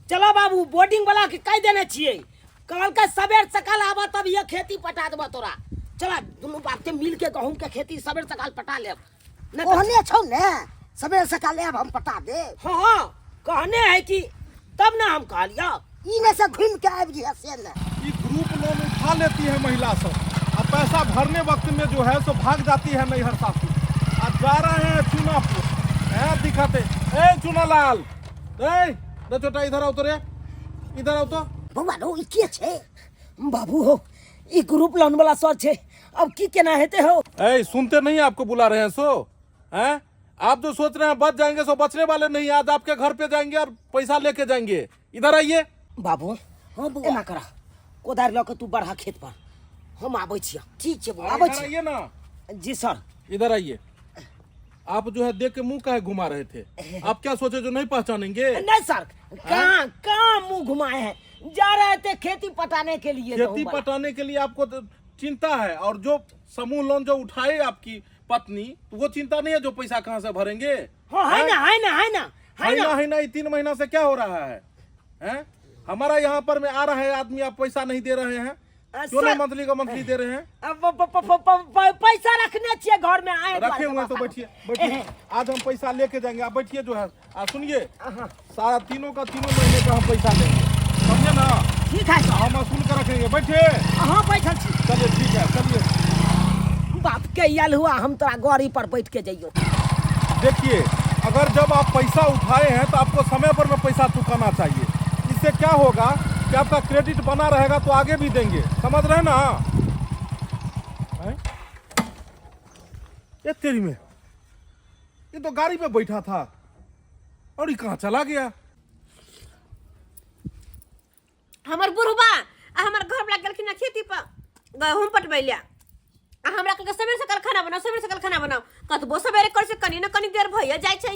चलो बाबू बोर्डिंग वाला के कह देने छियै कहलकै सबेर सकाल आबऽ तब ये खेती पटा देबऽ तोरा चला दुनू बाप के मिल के गहूम के खेती सबेर सकाल पटा लेब नहि तऽ- ओहने छौ ने सबेर सकाल आयब हम पटा देब हाँ हाँ कहने है कि तब ना हम कहलियो ई ने से घूम के आबि जइहे से ने ई ग्रुप लोन उठा लेती है महिला सब और पैसा भरने वक्त में जो है सो भाग जाती है नैहर सासू आ जा रहे हैं चुनापुर है दिखाते ए चुनालाल ए रे छोटा इधर आओ तो रे इधर आओ तो बौआ रो ई के छै बाबू हो ई ग्रुप लोन वाला सर छै अब की केना हेते हो ए सुनते नहीं आपको बुला रहे हैं सो हैं आप जो सोच रहे हैं बच जाएंगे सो बचने वाले नहीं आज आपके घर पे जाएंगे और पैसा लेके जाएंगे इधर आइए बाबू हाँ बौआ एना करा कोदारि लऽ के तू बढ़ा खेत पर हम आबै छियै ठीक छै बौआ आबै इधर छी। आइए ना जी सर इधर आइए आप जो है देख के मुंह काहे घुमा रहे थे आप क्या सोचे जो नहीं पहचानेंगे नहीं सर कहाँ कहाँ मुंह घुमाए हैं जा रहे थे खेती पटाने के लिए खेती गहूम वाला। पटाने के लिए आपको तो चिंता है और जो समूह लोन जो उठाए आपकी पत्नी तो वो चिंता नहीं है जो पैसा कहाँ से भरेंगे हाँ है ना है ना है ना है है ना ना है ना ये 3 महीना से क्या हो रहा है हैं? हमारा यहाँ पर में आ रहा है आदमी आप पैसा नहीं दे रहे हैं क्यों नहीं सर- मंथली का मंथली दे रहे हैं अब पैसा रखने छियै घर में आए रखे हुए हैं तो बैठिए बैठिए आज हम पैसा लेके जाएंगे आप बैठिए जो है आ सुनिए सारा तीनों का तीनों महीने का हम पैसा लेंगे समझे ना ठीक है सर हम वसूल कर रखेंगे बैठिए अहाँ बैठल छी चलिए ठीक है चलिए बाप के आयल हुआ हम तोरा गाड़ी पर बैठ के जइयो देखिए अगर जब आप पैसा उठाए हैं तो आपको समय पर में पैसा चुकाना चाहिए इससे क्या होगा कि आपका क्रेडिट बना रहेगा तो आगे भी देंगे समझ रहे हैं ना हैं? ये तेरी में ये तो गाड़ी में बैठा था और ये कहाँ चला गया हमर बुढ़बा आ हमर घर वाला गेलखिन हँ खेती पर गहूम पटबै लए आ हमरा कहलकै सबेरे सकाल खाना बनाओ सबेरे सकाल खाना बनाओ कतबो सबेरे करै छै कनि ने कनि देर भइए जाइ छै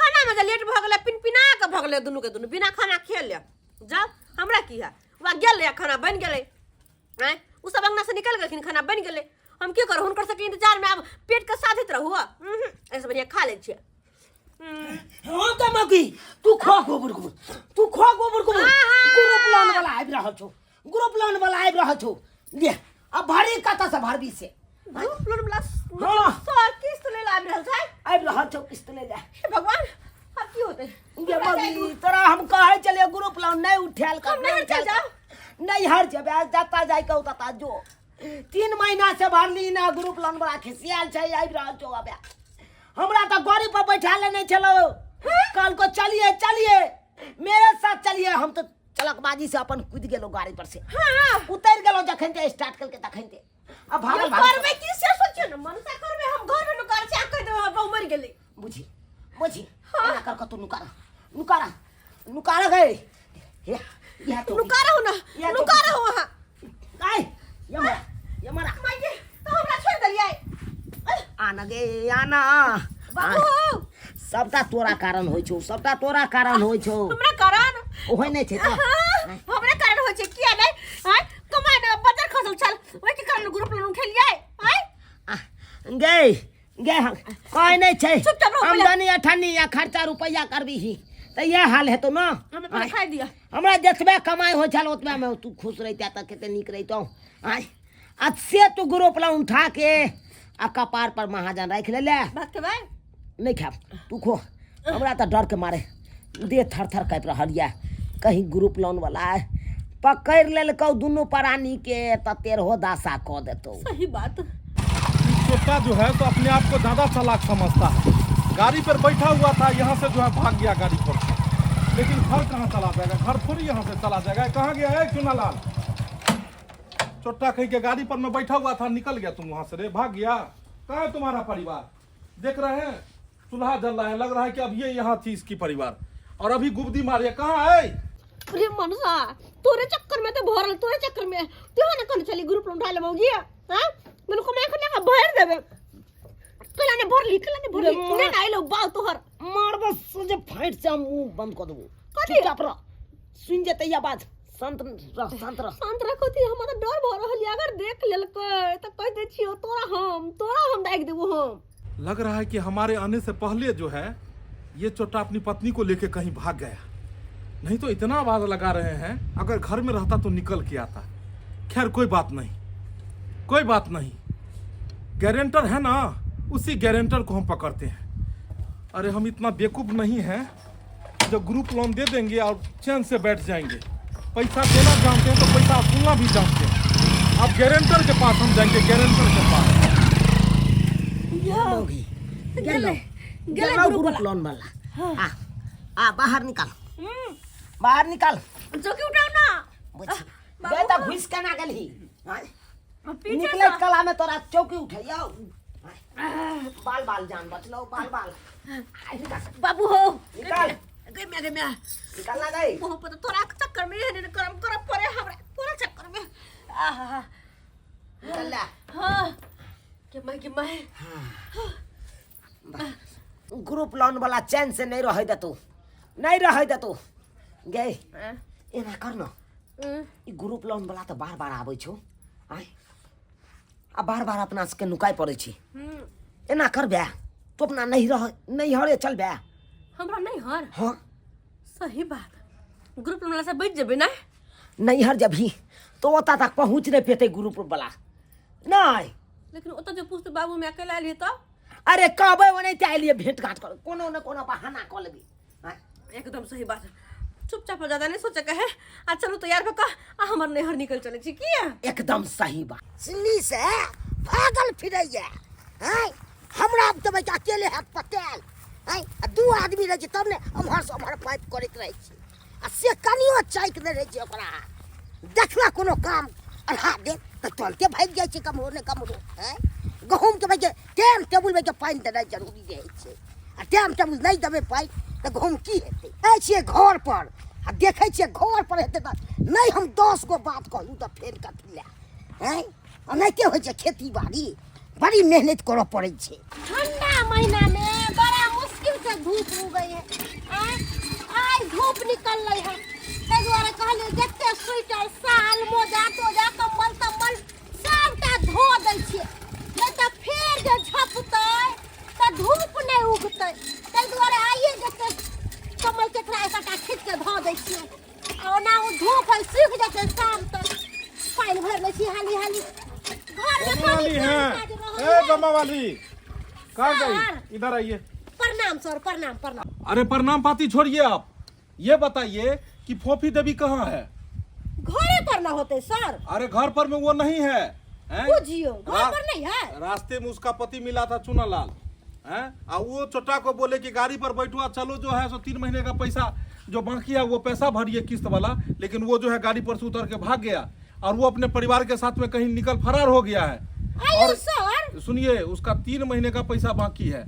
खानामे जे लेट भऽ गेलै पिनपिना कऽ भऽ गेलै दुनूके दुनू बिना खाना खेले जाउ हमरा की है वएह गेलै आ खाना बनि गेलै आँय ओ सब अङ्गनासँ निकलि गेलखिन खाना बनि गेलै हम की करू हुनकर सबके इंतजारमे आब पेटके साधैत रहू एहिसँ बढ़िआँ खा लै छियै हाँ तो मौगी तू खो गोबर गोबर तू खो गोबर गोबर ग्रुप लोन वाला आबि रहल छौ ग्रुप लोन वाला आबि रहल छौ ले अब भरी कतऽ से भरबी से ग्रुप लोन वाला हाँ। सर किस्त ले आबि रहल छै आबि रहल छौ किस्त ले ले हे भगवान अब की होतै ये मौगी तोरा हम कहै छलियै ग्रुप लोन नहि उठायल कर हम नैहर चल जाउ। नैहर जेबै आज जतऽ जाइ कहू ततऽ जो 3 महीना से भरली ना ग्रुप लोन बड़ा खिसियाल छै आबि रहल छौ अबे हमरा तऽ गाड़ी पर बैठा लेने छलो कल को चलिए चलिए मेरे साथ चलिए हम तो चलकबाजी से अपन कूद गेलो गाड़ी पर से हाँ उतर गेलो जखन ते स्टार्ट करके तखन ते अब भागल भागल करबै की से सोचियो ने मनसा करबै हम घर में नुकाल छै आ कहि देबै हमर बहू मरि गेलै बुझी बुझी एना कर के तू नुकारा नुकारा नुकारा गए हे यह तो नुका रहू ना या तो- नुका रहू अहाँ आय ये मारा ये मारा माइये तो हमरा छोड़ि देलियै आना गे आना बाबू सबटा तोरा कारण होइ छौ सबटा तोरा कारण होइ छौ हमरा कारण ओहे नहि छै तऽ हाँ, हमरा कारण होइ छै किया नहि आँय कमाइ ने बजर खसल छल ओहिके कारण ग्रुप लोन उठेलियै आँय आ, गे गे हम कहै नहि छै चुपचाप रहो पहिले। आमदनी अठन्नी या खर्चा रुपैआ करबीही तऽ इएह हाल हेतौ ने हमे पहिले खाइ दिअ हमरा जतबे कमाइ होइ छल ओतबेमे तू खुश रहिते तऽ कते नीक रहितौ आँय आ से तू ग्रुप लोन उठा के आ कपार पर महाजन राखि लेले भात खेबै नहि खायब तू खो हमरा तऽ डरके मारे देह थर थर काँपि रहल यऽ कहीं ग्रुप लोन वाला पकड़ि लेलकौ दुनू प्राणीके तऽ तेरहो दासा कऽ देतौ सही बात ई छोटा जो है तो अपने आप को ज्यादा चालाक समझता है गाड़ी पर बैठा हुआ था यहाँ से जो है भाग गया गाड़ी पर से। लेकिन घर कहाँ चला जाएगा घर थोड़ी यहाँ से चला जाएगा कहाँ गया है चुनालाल चोट्टा कहीं के गाड़ी पर मैं बैठा हुआ था निकल गया तुम वहां से रे भाग गया कहाँ है तुम्हारा परिवार देख रहे हैं चूल्हा जल रहा है लग रहा है कि अब ये यहाँ थी इसकी परिवार और अभी गुबदी मारे कहाँ है अरे मनसा तोरे चक्कर में तो भरल तोरे चक्कर में तू ने कोन चली ग्रुप लोन उठा लेबौगी हां मनु को मैं खना भर देबे कला ने भरली कला ने भरली अरे ने ना आइलो बाव तोहर मारबो सोझे फाटि से हम मुंह बंद कऽ देबो कथी? चुपचाप रह सुनि जेतै ई आवाज शांत रह शांत रह शांत रखो थी हमरा तो डर भ रहल या अगर देख लेलकै त कह दे छियो तोरा हम दागि देबो हम लग रहा है कि हमारे आने से पहले जो है ये चोटा अपनी पत्नी को लेके कहीं भाग गया नहीं तो इतना आवाज़ लगा रहे हैं, अगर घर में रहता तो निकल के आता। खैर कोई बात नहीं, कोई बात नहीं, गारंटर है ना, उसी गारंटर को हम पकड़ते हैं। अरे हम इतना बेवकूफ़ नहीं हैं जो ग्रुप लोन दे देंगे और चैन से बैठ जाएंगे। पैसा देना जानते हैं तो पैसा वसूलना भी जानते हैं। अब गारंटर के पास हम जाएंगे, गारंटर के पास। मौगी गेलै गेलै गेलौ ग्रुप ग्रुप लोन वाला। आ आ बाहर निकाल, बाहर निकाल। चौकी उठाओ ना। बुझ बाबू। गए तऽ घुसि केना गेलही? आँय? पीछे निकलैत सँ। कला में तोरा चौकी उठैयौ। बाल बाल जान बचलौ, बाल बाल। आइ निकाल। बाबू हो। निकाल। गई मैं, गई मैं। निकाल ना गई। मुँह पर तो तोरा के चक्कर में एहन एहन करम करऽ पड़े हमरा, तोरा चक्कर में। आहा। निकाल ला। हाँ, के my, के my. Group loan वाला चैन से नहीं रहे देतौ, नहीं रहे देतौ। गे एना कर न, ई ग्रुप लोन वाला तऽ बार बार आबै छौ। आँय, आ बार बार अपना सबके नुकाय पड़ै छै। एना कर बे, तू अपना नहीं रह नैहरे चल बे। हमरा नैहर? हाँ। सही बात, ग्रुप लोन वाला से बच जेबै ना। नैहर जबही तो ओतऽ तक पहुँच नहि पेतै ग्रुप वाला। नहि लेकिन ओतऽ जे पूछतै बाबू माय कैला एलियै तऽ? अरे कहबै ओनाहिते एलियै भेंट घाट कर, कोनो ने कोनो बहाना कऽ लेबी। आँय? एकदम सही बात, चुपचाप ज्यादा नहीं सोचे के है। आ चलू तैयार भऽ कऽ आ हमर नैहर निकल चलै छी किया। एकदम सही बात। सिल्ली से भागल फिरैया हैं, हमरा देबै के अकेले हाथ पटेल हैं, आ दू आदमी रहै छै तब ने एम्हर से ओम्हर पाइप करैत रहै छै, आ से कनियो चैक नहि रहै छै ओकरा। देखला कोनो काम अढ़ा देत तऽ तुरन्ते भागि जाइ छै कम्हरो ने कम्हरो। हैं, गहूँमके भाई टाइम टेबुल में पानि देनाइ जरूरी रहै छै, आ टाइम टेबुल नहि देबै पानि तऽ गहूँम की हेतै। जाइ छियै घर पर आ देखै छियै घर पर हेतै तऽ नहि हम 10 गो बात कहलहुँ तऽ फेर कथी लए। हैं, एनाहिते होइ छै खेती बाड़ी, बड़ी मेहनत करऽ पड़ै छै। ठंडा महीना में बड़ा मुश्किल से धूप उगै है। आय आय धूप निकललै है, ताहि दुआरे कहलियै जते स्वेटर साल मोजा तोजा कम्बल तम्बल सबटा धो दै छियै, नहि तऽ फेर जे झपतै तऽ धूप नहि उगतै। ताहि दुआरे आइए जते कम्बल केथरा एकटा खींच के धो दै छियै, आ ओना ओ धूप है सूखि जेतै शाम तक। पानि भरि लै छी हाली हाली। घर में जमा वाली कनी है। काम काज रहै ए है। जमा वाली कहाँ गई? सर। इधर आइए। प्रणाम सर, प्रणाम प्रणाम। अरे प्रणाम पाती छोड़िए, आप ये बताइए कि फोफी देवी कहाँ है? घरे पर ना होते सर। अरे घर पर में वो नहीं है, हैं? बुझियो घर पर नहीं है। रास्ते में उसका पति मिला था चुनालाल, हैं? आ वो चोटा को बोले कि गाड़ी पर बैठो आ चलो, जो है सो 3 महीने का पैसा जो बाकी है वो पैसा भरिए किस्त वाला, लेकिन वो जो है गाड़ी पर से उतर के भाग गया और वो अपने परिवार के साथ में कहीं निकल फरार हो गया है। आयो और सर सुनिए, उसका 3 महीने का पैसा बाकी है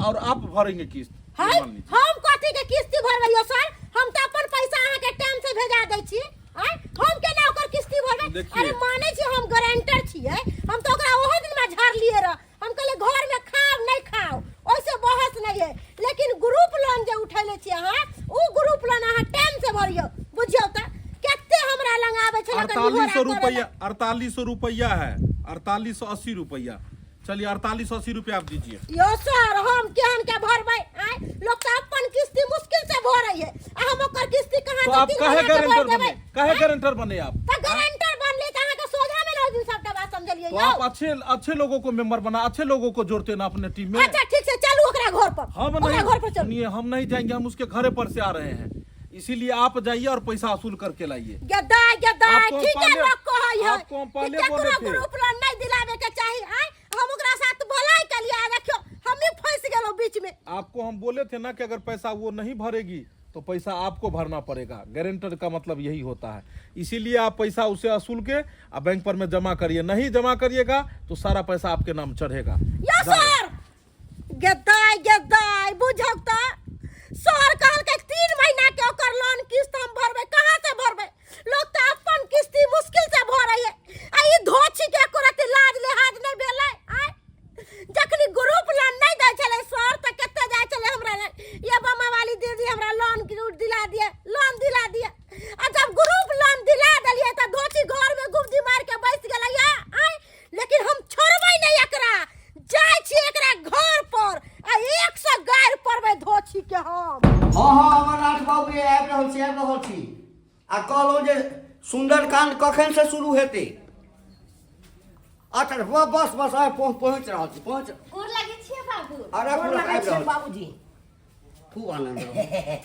और आप भरेंगे किस्त। है? मान लीजिए। हम कथी के किस्ती भरबै सर? हम तो अपन पैसा अहाँ के टाइम से भेजा दै छी। आँय? हम केना ओकर किस्ती भरबै? देखिए। अरे मानै छी हम गारंटर छियै, हम तो ओकरा ओहो दिन में झाड़लियै रह। हम कहलियै घर में खाओ नहीं खाओ ओइसे बहस नहीं है, लेकिन ग्रुप लोन जे उठैले छी अहाँ, उ ग्रुप लोन अहाँ टाइम से भरियौ। बुझियौ तऽ कते हमरा लग आबै छलै कनि 4800 होरा करऽ रुपया, लए। 4800 रुपया है, 4880 रुपया। चलिए 4880 रुपया आप दीजिए। यो सर हम केहन के भरबै? आँय, लोक तऽ अपन किस्ती मुश्किल से भरै है, आ हम ओकर किस्ती कहाँ तो से आप 3 काहे महीना के भरि गारंटर देबै? बने? काहे गारंटर बने आप? तऽ गारंटर बनली तऽ अहाँके सोझा में ना ओहि दिन सबटा बात समझलियै तो यौ। आप अच्छे अच्छे लोगों को मेंबर बना, अच्छे लोगों को जोड़ते ना अपने टीम में। अच्छा ठीक से चलू ओकरा घर पर। हम ओकरा नहीं, घर पर चलू। सुनिए, हम नहीं जाएंगे, हम उसके घरे पर से आ रहे हैं, इसीलिए आप जाइए और पैसा वसूल करके लाइए। गद्दा गद्दा आपको हम ठीक है, पहले- लोग कहै है आपको हम पहले कि केकरो बोले थे। ग्रुप लोन नहीं दिलावे के चाही। आँय, हम ओकरा साथ भलाई के लिए देखियो हम ही फंस गेलौं बीच में। आपको हम बोले थे ना कि अगर पैसा वो नहीं भरेगी तो पैसा आपको भरना पड़ेगा, गारंटर का मतलब यही होता है। इसीलिए आप पैसा उसे वसूल के आप बैंक पर में जमा करिए, नहीं जमा करिएगा तो सारा पैसा आपके नाम चढ़ेगा। यो सर गद्दाई गद्दाई बुझौ त सर कहलकै 3 महीना के ओकर लोन किस्त हम भरबै, कहाँ से भरबै? लोग त अपन किस्ती मुश्किल से भरै है, आ ई धोछी के एको रत्ती लाज लिहाज नहीं भेलै। आँय, जखनी ग्रुप लोन नहीं दै छलै सर त कते जाइ छलै हमरा लग, ये बमा वाली दीदी हमरा लोन दिला दिए, लोन दिला दिए। आ जब ग्रुप लोन दिला देलियै त धोछी घर में गुब्दी मार के बैस गेलै। आँय, लेकिन हम छोड़बै नहीं एकरा, जाइ छी एकरा घर पर आ 100 गारि पड़बै धोछी के हम। हाँ हाँ अमरनाथ बाबू आबि रहल छी, आबि रहल छी। आ कहलहुँ जे सुन्दरकाण्ड कखनसँ शुरू हेतै? अच्छा, बस बस, आइ पहुँच रहल छी, पहुँच। गोर लागै छियै बाबू। अरे गोर लागै आबि छियै रहल छी। बाबूजी। खूब आनन्द रहू।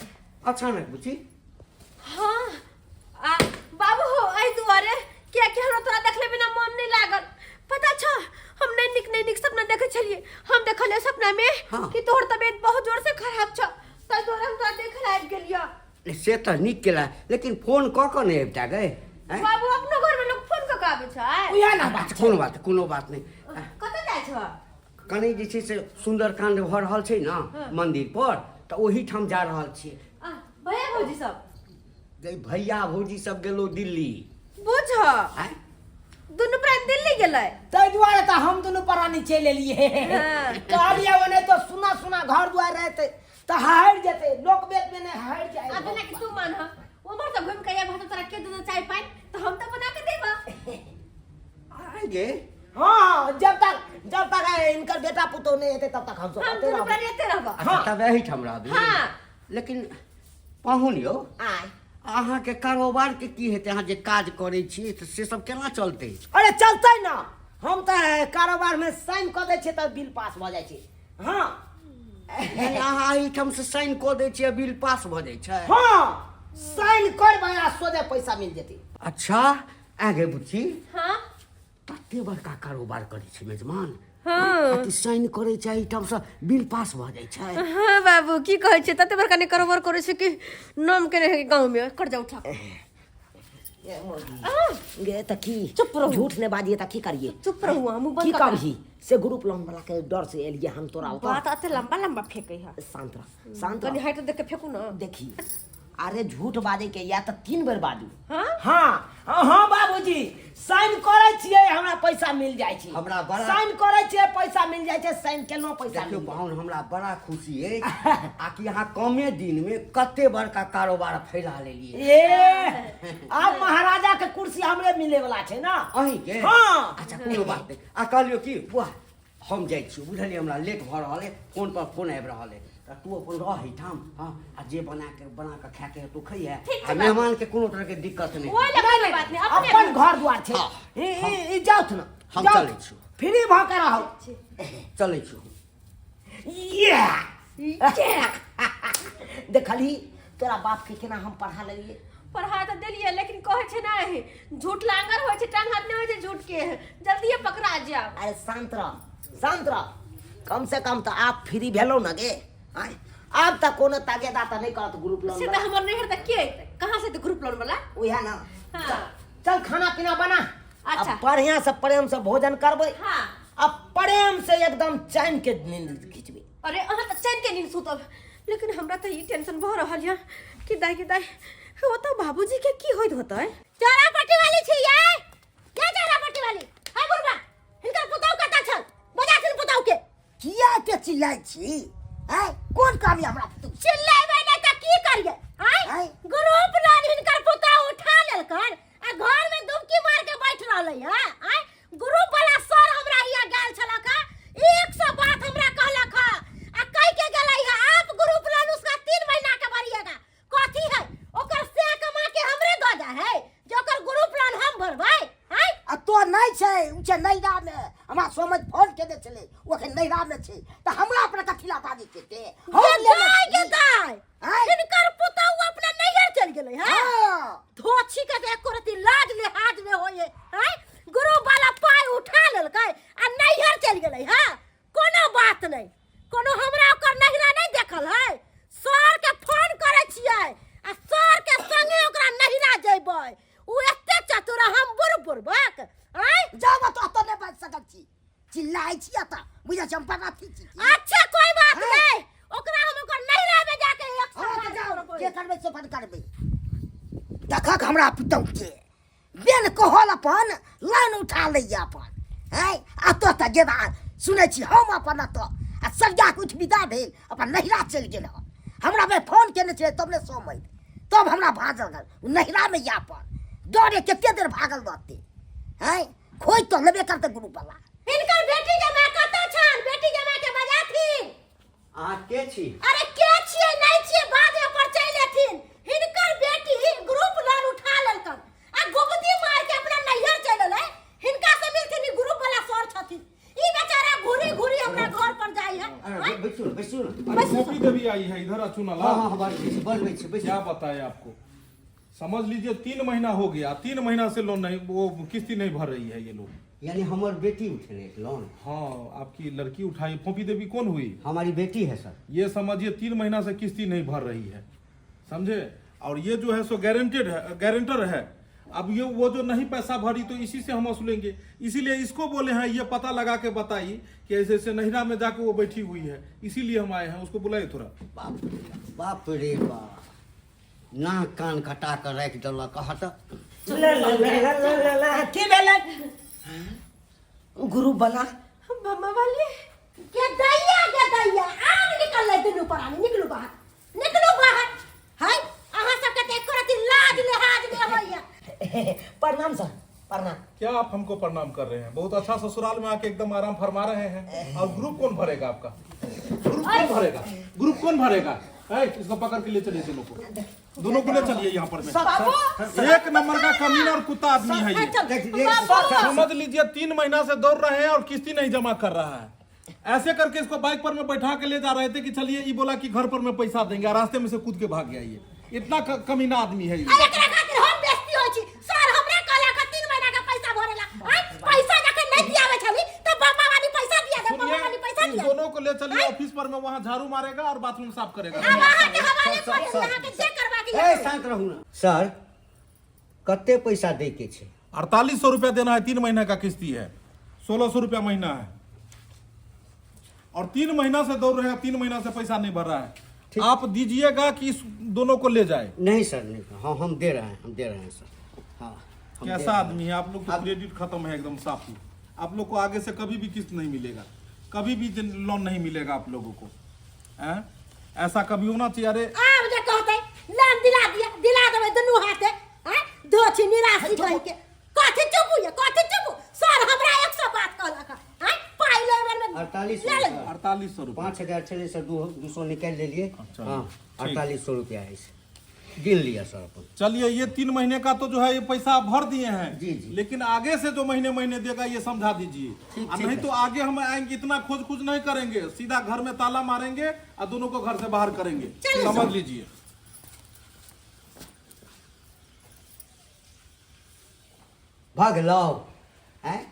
अच्छा ने बुची? हाँ आ बाबू हो, एहि दुआरे कियाकि हमरा तोरा देखले बिना मन नहि लागल। पता छौ, हम नहि नीक नहि नीक सपना देखै छलियै। हम देखलियै सपना में कि तोहर तबियत बहुत जोर से खराब छौ, ताहि दुआरे हम तोरा देखे लए आबि गेलियौ। से तऽ नीक केला, लेकिन फोन कऽ कऽ नहि अबिता गए? आँय? बाबू, अपनो घर में लोग फोन कऽ के आबै छै? उएह ने बात। अच्छा, कोनो बात, कोनो बात नहि। कतऽ जाइ छौ? कनि जे छै से सुन्दरकाण्ड भऽ रहल छै ने मन्दिर पर, तऽ ओहिठाम जा रहल छियै। आ भैया भौजी सब? गई, भैया भौजी सब गेलो दिल्ली। बुझ। आँय? दुनू प्राण दिल्ली गेलै। ताहि दुआरे तऽ हम दुनू प्राणी चलि एलियै। कहलियै ओने तो सुना सुना घर दुआर रहतै तऽ हारि जेतै, लोक बेद में नहि हारि जाय। आब जेना कि तू मान, उम्हर से घुमि के आबह तऽ तोरा के देतौ चाय पानि? तऽ हम तऽ बना के देबह। आइ गे। हाँ, जब तक इनकर बेटा पुतोह नहीं हेतै तब तक हम सब हम एते दुनू रहबै। प्राणी एते रहबह। अच्छा, तब एहिठाम रहबी? हाँ। लेकिन पाहुन यौ, आय। अहाँके कारोबार के की हेतै? अहाँ जे काज करै छी तऽ से सब केना चलतै? अरे चलतै ना, हम तऽ कारोबार में साइन कऽ दै छियै तऽ बिल पास भऽ जाइ छै। हाँ। नहि, अहाँ एहिठाम से साइन कऽ दै छियै, बिल पास भऽ जाइ छै? हाँ, साइन करबै आ सोझे पैसा मिल जेतै। अच्छा, आगे बुच्ची। हाँ। तते बड़का कारोबार करै छै मेजमान। हाँ। आ कि साइन करै छै एहिठाम से बिल पास भऽ जाइ छै? हाँ बाबू, की कहै छै, तते बड़का ने कारोबार करै छै कि नाम के रहे गाँव में कर्जा उठा। गे तऽ की? चुप रहू। झूठ नहि बाजिए तऽ की करिए? चुप रहू अहाँ, मुँह बंद की कऽ के। करही से ग्रुप लोन वाला के डर से एलिए हम तोरा ओतऽ। बात एते लंबा लंबा फेकै है। शांत रह, शांत कनि रह। हाइट देख के फेकू ना। देखी, अरे झूठ बाजै के या तऽ 3 बेर बाजू। हाँ? हाँ हाँ बाबूजी, साइन करै छियै, हमरा पैसा मिल जाइ छै। हमरा बड़ा- साइन करै छियै, पैसा मिल जाइ छै। साइन केलहुँ, पैसा देखियौ मिल गेल। पाहुन, हमरा बड़ा खुशी अछि आ कि अहाँ कमे दिन में कते बड़का कारोबार फैला लेलियै। ए, आब महाराजा के कुर्सी हमरे मिले वाला छै ना। अहीं के? हाँ। अच्छा, कोनो बात नहि। आ कहलियौ कि वाह, हम जाइ छी, बुझलियै? हमरा लेट भऽ रहल अइ, फोन पर फोन आबि रहल अइ। तऽ तू अपन रह एहिठाम। हँ, आ जे बना के बना कऽ खाके हेतौ खइहे। ठीक छै आ बाबू। मेहमान के कोनो तरह के दिक्कत नहि। ओहि लए कोनो बात नहि, अपने अपन घर द्वार छै। हाँ। ई जाउथ ना। हम जाउथ। चलै छी। फ्री भऽ के रहू। चलै छी। ये देखलही तोरा बाप के केना हम पढ़ा लेलियै? पढ़ा तऽ देलियै, लेकिन कहै छै नहि, झूठ लांगर होइ छै, टांग हाथ नहि होइ छै झूठ के, जल्दिए पकड़ा जायब। अरे शांत रह, शांत रह। कम से कम तऽ आब फ्री भेलौ ना गे। आँय, आब तऽ कोनो तगेदा तऽ नहि करत ग्रुप लोन से तऽ हमर नैहर तऽ के अयतै, कहाँ से एतै ग्रुप लोन वाला? उएह ना। हाँ। चल, खाना पीना बना। अच्छा। आ बढ़िया से प्रेम से भोजन करबै। हाँ। आ प्रेम से एकदम चैन के नींद खिंचबै। अरे अहाँ तऽ चैन के नींद सुतब, लेकिन हमरा तऽ ई टेंशन भऽ रहल यऽ कि दाई के दाई, ओतऽ बाबूजी के की होइत होतै। चोरा पट्टी वाली छी ये के? चोरा पट्टी वाली है बुढ़बा, हिनकर पुतहु कतऽ छल? बजा छल पुतहु के। किया के चिल्लाइ छी? आँय, कोन काम यऽ हमरा पुतहु? चिल्लाइबै नहि तऽ की करियै? आँय? आँय? ग्रुप लोन हिनकर पुतहु उठा लेलकन आ घर में दुबकी मार के बैठ रहलै है। आँय, ग्रुप वाला सर हमरा हिया गेल छलक है, 100 बात हमरा कहलक है आ कह के गेलै है, आप ग्रुप लोन उसका 3 महीना के भरिएगा। कथी है ओकर से कमा के हमरे दऽ जा है जे ओकर ग्रुप लोन हम भरबै? आँय? आ तो नहि छै, उ छै नैहरामे। हमरा सोमज फोन केने छलै, ओ एखन नैहरामे छै, तऽ हमरा अपना कथी ला बाजै छै ते? हम गे लेने दाय, गे छी। दाय, आँय? हिनकर पुतहु अपना नैहर चलि गेलै है। हाँ। धोछी के तऽ एको रत्ती लाज लिहाज नहि होइए। आँय, गुरु वाला पाइ उठा लेलकै आ नैहर चलि गेलै। हँ, कोनो बात नहि, कोनो हमरा ओकर नैहरा नहि देखल है। सर के फोन करै छियै आ सर के संगे ओकरा नैहरा जेबै। ओ एते चतुर आ हम बुढ़ बुढ़बक? आँय? जाउ ने, तो एतऽ नहि बाजि सकैत छी, चिल्लाइ छी एतऽ, बुझै छी हम बड़ा अथी छी की? अच्छा, कोई बात हाँ। नहीं, ओकरा हम ओकर नैहरा में जाके एक हाँ, साल तऽ जाउ, जे करबै से अपन करबै। देखक हमरा पुतहु के बेन कहल अपन लाइन उठा लैया अपन। हैं, एतऽ तऽ गेदा सुनै छी हम अपन एतऽ आ सरिया के उठि विदा भेल अपन नैहरा चलि गेल हन। हमरा में फोन केने छलै तब ने सोमैत, तब हमरा भाजल गेल। ओ नैहरामे या अपन डरे कते देर भागल रहतै? हैं, खोज तऽ लेबे करतै ग्रुप वाला। हिनकर बेटी जमाय कतऽ छन? बेटी जमाय के बजाथिन। अहाँ के छी? अरे के छियै नहि छियै, बाद में पर चलि एथिन। हिनकर बेटी ग्रुप लोन उठा देवी आई है इधर चुना हाँ हाँ बजबै छी, बजबै छी, बैसू। क्या बताए आपको, समझ लीजिए 3 महीना हो गया, 3 महीना से लोन नहीं, वो किस्ती नहीं भर रही है ये लोग। यानी हमर बेटी उठेने लोन? हाँ, आपकी लड़की उठाई। फोफी देवी कौन हुई? हमारी बेटी है सर। ये समझिए 3 महीना से किस्ती नहीं भर रही है, समझे? और ये जो है सो गारंटेड है, गारंटर है। अब ये वो जो नहीं पैसा भरी तो इसी से हम वसूलेंगे, इसीलिए इसको बोले हैं ये पता लगा के बताइए कि ऐसे ऐसे नहिरा में जाके वो बैठी हुई है, इसीलिए हम आए हैं। उसको बुलाइए थोड़ा। बाप रे बाप रे बाप, नाक कान कटा कऽ राखि देलक। हट। ला ला ला ला ला ला ला, की भेलै ग्रुप वाला? मामा वाले गे दैया, गे दैया, आब निकललै दुनू प्राणी। निकलू बाहर, निकलू बाहर। है अहाँ सबके तऽ एको रत्ती लाज लिहाज नहि होइया। प्रणाम सर, प्रणाम। क्या आप हमको प्रणाम कर रहे हैं? बहुत अच्छा ससुराल में आके एकदम आराम फरमा रहे हैं। और ग्रुप कौन भरेगा आपका? ग्रुप कौन भरेगा? ग्रुप कौन भरेगा? ए, इसको पकड़ के ले चलिए, दोनों को, दोनों को ले चलिए यहाँ पर में। एक नंबर का कमीना और कुत्ता आदमी है ये। समझ लीजिए 3 महीना से दौड़ रहे हैं और किस्ती नहीं जमा कर रहा है। ऐसे करके इसको बाइक पर में बैठा के ले जा रहे थे कि चलिए, ये बोला कि घर पर में पैसा देंगे, और रास्ते में से कूद के भाग गया। ये इतना कमीना आदमी है ये। अरे एकरा खातिर हम बेइज्जती होइ छी। सर हमरा कहला के 3 महीना के पैसा भरेला। आय पैसा जखन नहि दियाबै छली त बाबा वाली पैसा दिया दे, बाबा वाली पैसा इस दिया। दोनों को ले चलिए ऑफिस पर में, वहाँ झाड़ू मारेगा और बाथरूम साफ करेगा। आब अहाँ के हवाले कऽ देब, अहाँ के जे करबाक ए यऽ। शांत रहू ना सर। कते पैसा दै के छै? 4800 रुपया देना है, 3 महीना का किस्ती है, 1600 रुपया महीना है। और 3 महीना से दौड़ रहे हैं, 3 महीना से पैसा नहीं भर रहा है। आप दीजिएगा कि इस दोनों को ले जाए? नहीं सर, नहीं, हाँ हम दे रहे हैं, हम दे रहे हैं सर। हाँ हम दे कैसा रहे हैं। आदमी है आप लोग तो, क्रेडिट खत्म है एकदम साफ ही। आप लोग को आगे से कभी भी किस्त नहीं मिलेगा, कभी भी लोन नहीं मिलेगा आप लोगों को। हैं? ऐसा कभी होना चाहिए? अरे आब जे कहतै लोन दिला दिया, दिला देबै दुनू हाथे। आँय धोछी निराशी कहि के कथी चुपू ये, कथी चुपू? सर हमरा 100 बात कहलक। आँय पाइ लेबै में 48 ले ले। 4800 रुपया। 5000 छलै सर, 200 निकालि लेलियै। अच्छा, हाँ ठीक। 4800 रुपया अछि, गिन लिअ सर अपन। चलिए, ये 3 महीने का तो जो है ये पैसा आप भर दिए हैं। जी, जी। लेकिन आगे से जो महीने महीने देगा ये समझा दीजिए। ठीक, और ठीक नहीं है। तो आगे हम आएंगे, इतना खोज खोज नहीं करेंगे, सीधा घर में ताला मारेंगे और दोनों को घर से बाहर करेंगे, समझ लीजिए। भगलौ आँय,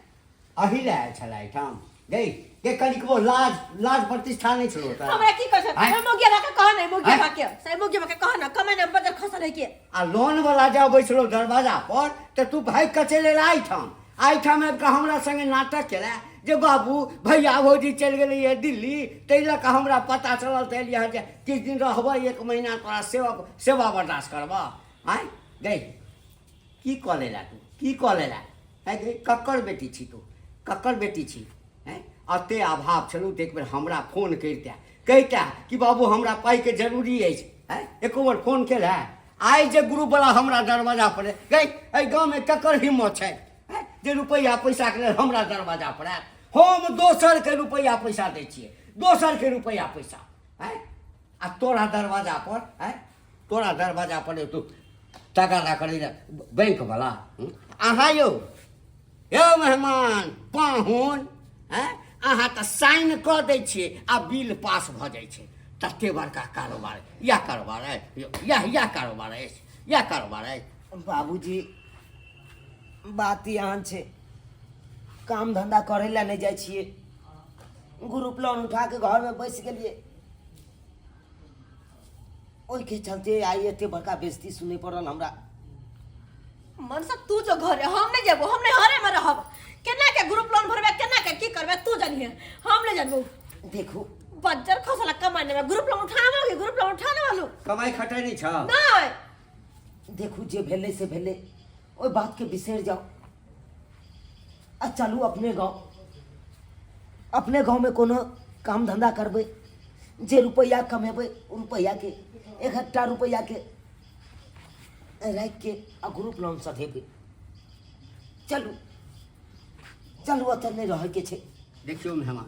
अही लए आयल छलै एहिठाम? गई गे, कनिकबो लाज लाज प्रतिष्ठा नहि छलौ तोरा? हमरा की कहै छै? आँय? मोगिया बा के कह नै, मोगिया आँय? बा के से, मोगिया बा के कह न, कमे न बजर खसल है के। आ लोन वाला जे अबै छलौ दरवाजा पर तऽ तू भागि कऽ चलि एला एहिठाम। एहिठाम आबि कऽ हमरा संगे नाटक केला जे बाबू भैया भौजी चलि गेलैए दिल्ली, ताहि लऽ कऽ हमरा पता चलल तऽ एलियै हँ जे किछु दिन रहबै, 1 महीना तोरा सेवा सेवा बर्दाश्त करबह। आँय गई, की कऽ लेला तू, की कऽ लेला? आँय गई, ककर बेटी छी तू, ककर बेटी छी? आँय एते अभाव छलौ तऽ एक बेर हमरा फोन करिते, कहिते कि बाबू हमरा पाइके जरूरी अछि। आँय एको बेर फोन केलए? आइ जे ग्रुपवला हमरा दरवाजा पर गई, एहि गाँवमे ककर हिम्मत छै आँय जे रुपैआ पैसाके लेल हमरा दरवाजा पर आयत? हम दोसरके रुपैआ पैसा दै छियै, दोसरके रुपैआ पैसा। आँय आ तोरा दरवाजा पर, आँय तोरा दरवाजा पर तू तगादा करै लए बैंकवला? अहाँ यौ, यौ मेहमान पाहुन, आँय अहाँ तऽ साइन कऽ दै छियै आ बिल पास भऽ जाइ छै। तते बड़का कारोबार, इएह कारोबार अछि यौ, इएह इएह कारोबार अछि, इएह कारोबार अछि। बाबूजी, बात एहन छै, काम धंधा करै लए नहि जाइ छियै, ग्रुप लोन उठा के घरमे बैस गेलियै, ओहिके चलते आइ एते बड़का बेइज्जती सुनै पड़ल हमरा। मनसा तू जो घरे, हम नहीं जेबो, हम नहीं हरे में रहब। केना के ग्रुप लोन भरबे, केना के की करबे तू जानिए, हम नहीं जानबो। देखू बज्जर खसला कमाने में ग्रुप लोन उठावोगे, ग्रुप लोन उठाने वालो कमाई खटाई नहीं छ? नहीं। देखू जे भेलै से भेलै, ओहि बात के बिसरि जाओ आ चलू अपने गाँव। अपने गाँवमे कोनो काम धंधा करबै, जे रुपैआ कमेबै ओ रुपैआके एक एकटा रुपैआके राखिके आ ग्रुप लोन सधेबै। चलू चलू, ओतऽ नहि रहैके छै। देखियौ मेहमान,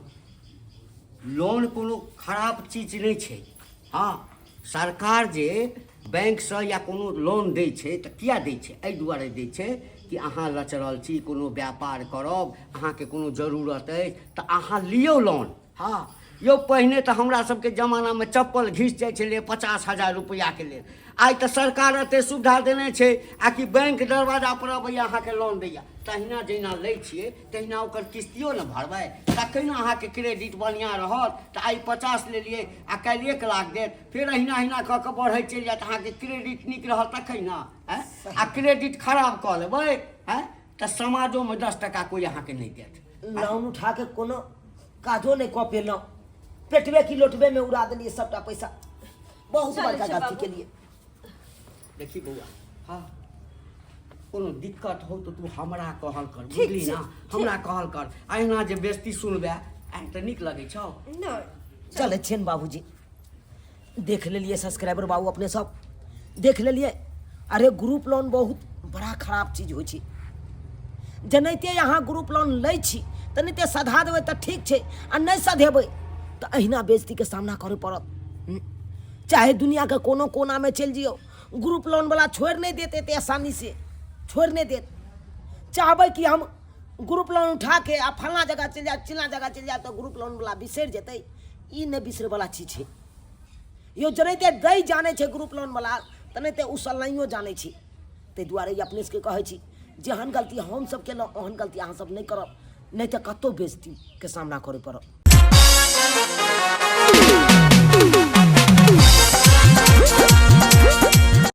लोन कोनो खराब चीज नहि छै। हँ, सरकार जे बैंकसँ या कोनो लोन दै छै तऽ किया दै छै? एहि दुआरे दै छै कि अहाँ लचरल छी, कोनो व्यापार करब, अहाँके कोनो जरूरत अछि तऽ अहाँ लियौ लोन। हँ, यौ पहिने तऽ हमरा सबके जमानामे चप्पल घिस जाइ छलै 50,000 रुपैआके लेल। आइ तऽ सरकार एते सुविधा देने छै आ कि बैंक दरवाजा पर अबैया अहाँके लोन दैया। तहिना जहिना लै छियै तहिना ओकर किस्तियो ने भरबै, तखन अहाँके क्रेडिट बढ़िआँ रहत। तऽ आइ 50 लेलियै आ काल्हि 1 लाख देत, फेर अहिना अहिना कऽ कऽ बढ़ैत चलि जायत। अहाँके क्रेडिट नीक रहत तखन ने। आँय, आ क्रेडिट खराब कऽ लेबै आँय तऽ समाजोमे 10 टाका कोइ अहाँके नहि देत। लोन उठा के कोनो काजो नहि कऽ पेलहुँ, पेटबे की लोटबे में उड़ा देलियै सबटा पैसा। बहुत चलै बड़का छै गलती बाबू। केलियै। देखी बौआ, हाँ कोनो दिक्कत हो तऽ तू हमरा कहल कर, ठीक बुझली छै, ना? हमरा कहल कर। अहिना जे बेइज्जती सुनबे आइ तऽ नीक लगै छौ? नहि। चलै छियनि बाबूजी। देख लेलियै सब्सक्राइबर बाबू, अपने सब देख लेलियै। अरे ग्रुप लोन बहुत बड़ा खराब चीज होइ छै। जेनाहिते अहाँ ग्रुप लोन लै छी तेनाहिते सधा देबै तऽ ठीक छै, आ नहि सधेबै तऽ अहिना बेइज्जतीके सामना करय पड़त। चाहे दुनियाके कोनो कोनामे चलि जइयौ, ग्रुप लोनवला छोड़ि नहि देत, एते आसानीसँ छोड़ि नहि देत। चाहबै कि हम ग्रुप लोन उठाके आ फल्लाँ जगह चलि जायब, चिल्लाँ जगह चलि जायब, तऽ ग्रुप लोनवला बिसरि जेतै। ई नहि बिसरैवला चीज छै यौ। जेनाहिते दै जानै छै ग्रुप लोनवला, तेनाहिते उसलनाइयो जानै छै। ताहि दुआरे ई अपने सबके कहै छी, जेहन गलती हमसब केलहुँ ओहन गलती अहाँसब नहि करब, नहि तऽ कतहु बेइज्जतीके सामना करय पड़त।